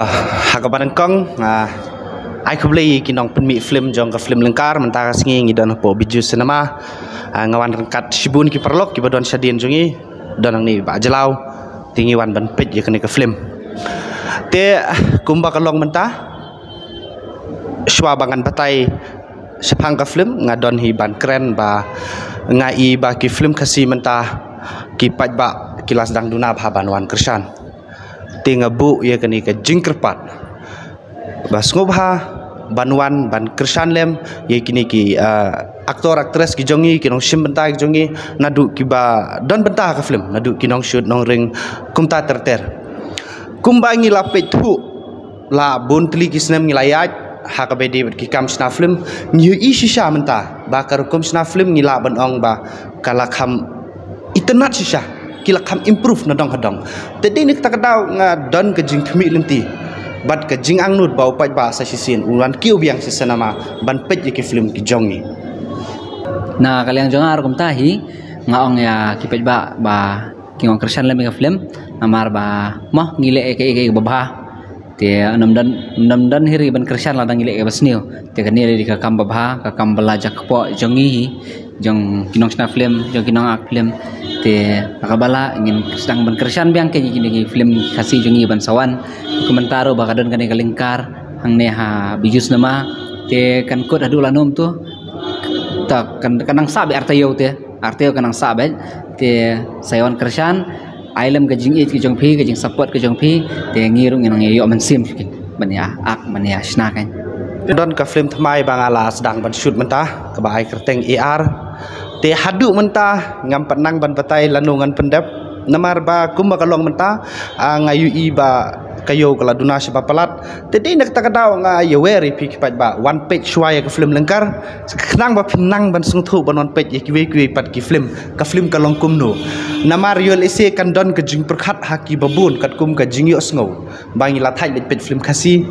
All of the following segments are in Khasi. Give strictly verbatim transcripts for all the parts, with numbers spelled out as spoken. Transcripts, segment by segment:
Ha kaba nyngkong, ah, ai khublei ki nongpynmih film jong ka film Lyngkar. Mynta ka sngi ngi don hapoh Bijou Cinema. Ah, nga wan ryngkat shibun ki paralok kiba don shadien jong ngi, don hangne Bah Jlaw. Te ngi wan ban peit ïa kane ka film. Te kumba ka long mynta, shuwa ba ngan batai shaphang ka film, nga don hi ban kren ba nga i ba ki film Khasi mynta ki paidbah ki la sdang duna bha ban wan kyrshan. Te nga buh ïa kane ka jingkyrpad ba sngewbha ban wan ban kyrshan lem ïa kine ki, ah, actor actress ki jong ngi, ki nongshim bynta ki jong ngi, naduh kiba don bynta ha ka film, naduh ki nongshoot nongring kumta ter ter. Kumba ngi la peit thuh la bun tylli ki snem ngi la ïaid ha kaba ïadei bad ki kam shna film, ngi ïohi shisha mynta ba ka rukom shna film ngi lah ban ong ba ka la kham itynnad shisha, ki la kham improve na dong ha dong. Te dei na kata ka daw nga don ka jingkhmih lynti bad ka jingangnud ba u paidbah sa shisien un wan kiew biang sha cinema ban peit ïa ki film ki jong ngi. Na ka liang jong nga ruh kumta hi, nga ong ïa ki paidbah ba kin ong kyrshan lem ïa ka film, namar ba mo ngi leh ïa kaei kaei kaba bha. Te ym don, ym don hi ruh ban kyrshan lada ngi leh ïa kaba sniew. Te kane dei ka kam ba bha, ka kam ba la jia kpoh jong ngi hi, jong ki nongshna film, jong ki nongak film. Te ha kaba lah ngin sdang ban kyrshan biang ïa kine ki film Khasi jong ngi ban sa wan. Kumta ruh ba ka don kane ka Lyngkar hangne ha Bijou Cinema. Te kan kut haduh lano mynta, ta kan, kan nang sah beit ar taïew te. Ar taïew kan nang sah beit. Te sa ïa wan kyrshan, ai lem ka jingïeit ka jong phi, ka jingsupport ka jong phi. Te ngi ruh ngi nang ïoh mynsiem shuh kin ban ïa ak, ban ïa shna kan. Don ka film thymmai ba nga la sdang ban shoot mynta kaba ai kyrteng A R. Te haduh mynta ngam pat nang ban batai lano ngan pyndep, namar ba kumba ka long mynta, ah, nga ïohi ba ka ïew ka la duna shaba palat. Te dei na kata ka daw nga ïawer ïa phi ki paidbah, wan peit shuwa ïa ka film Lyngkar, khnang ba phin nang ban sngewthuh ban wan peit ïa kiwei kiwei pat ki film, ka film ka long kumno. Namar ïoh lehse kan don ka jingpyrkhat ha kiba bun katkum ka jingïohsngew ba ngi la thait leit peit film Khasi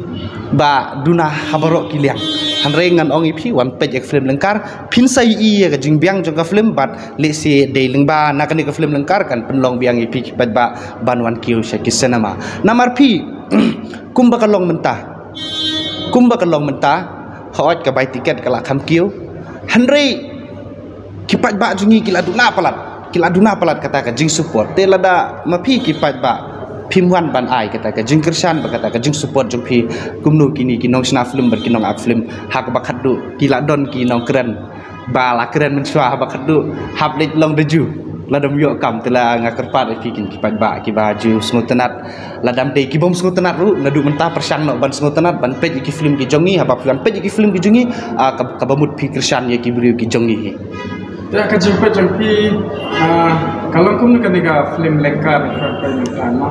ba duna ha baroh ki liang. Hynrei ngan ong ïa phi, wan peit ïa ka film Lyngkar phin sa ïohi ïa ka jingbiang jong ka film bad lehse dei lyngba na kane ka film Lyngkar kan pynlong biang ïa phi ki paidbah ban wan kiew sha ki cinema. Namar phi, kumba ka long mynta, kumba ka long mynta, hooid ka bai tiket ka la kham kiew. Hynrei ki paidbah jong ngi ki la duna palat, ki la duna palat kata ka jingsupport. Te lada ma phi ki paidbah phim wan ban ai kata ka jingkyrshan bad kata ka jingsupport jong phi, kumno kine ki nongshna film bad ki nongak film ha kaba khatduh ki la don ki nongkren ba la kren mynshuwa haba khatduh hap leit long da ju. Lada ym ïoh kam te la nga kyrpad ïa phi kin ki paidbah kiba ju sngewtynnad. Lada ym dei ki bym sngewtynnad ruh, naduh mynta pyrshang noh ban sngewtynnad ban peit ïa ki film ki jong ngi, haba phi wan peit ïa ki film ki jong ngi, ah, ka, kaba mut phi kyrshan ïa ki briew ki jong ngi hi. Te ka jingpeit jong phi, ah, ka long kumno kane ka film Lyngkar ka peit mynta, no?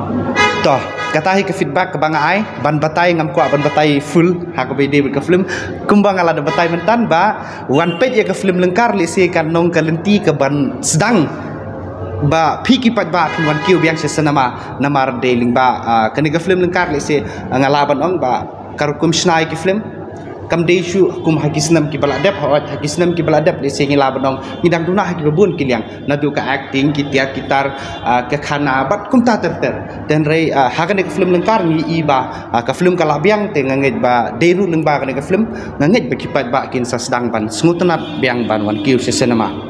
To, kata hi ka feedback kaba nga ai, ban batai ngam kwah ban batai full ha kaba ïadei bad ka film. Kumba nga la da batai mynta ba wan peit ïa ka film Lyngkar lehse kan long ka lynti kaban sdang ba phi ki paidbah phin wan kiew biang sha cinema. Namar dei lyngba, ah, kane ka film Lyngkar lehse, ah, nga lah ban ong ba ka rukom shna ïa ki film kam dei shuh kum ha ki snem kiba la dep, hooid ha ki snem kiba la dep lehse ngi lah ban ong ngi dang duna ha kiba bun ki liang, naduh ka acting, ki tiar ki tar, ah, ka khana bad kumta ter ter. Te hynrei, ah, ha kane ka film Lyngkar ngi i ba, ah, ka film ka la biang, te nga ngeit ba dei ruh lyngba kane ka film, nga ngeit ba ki paidbah kin sa sdang ban sngewtynnad biang ban wan kiew sha cinema.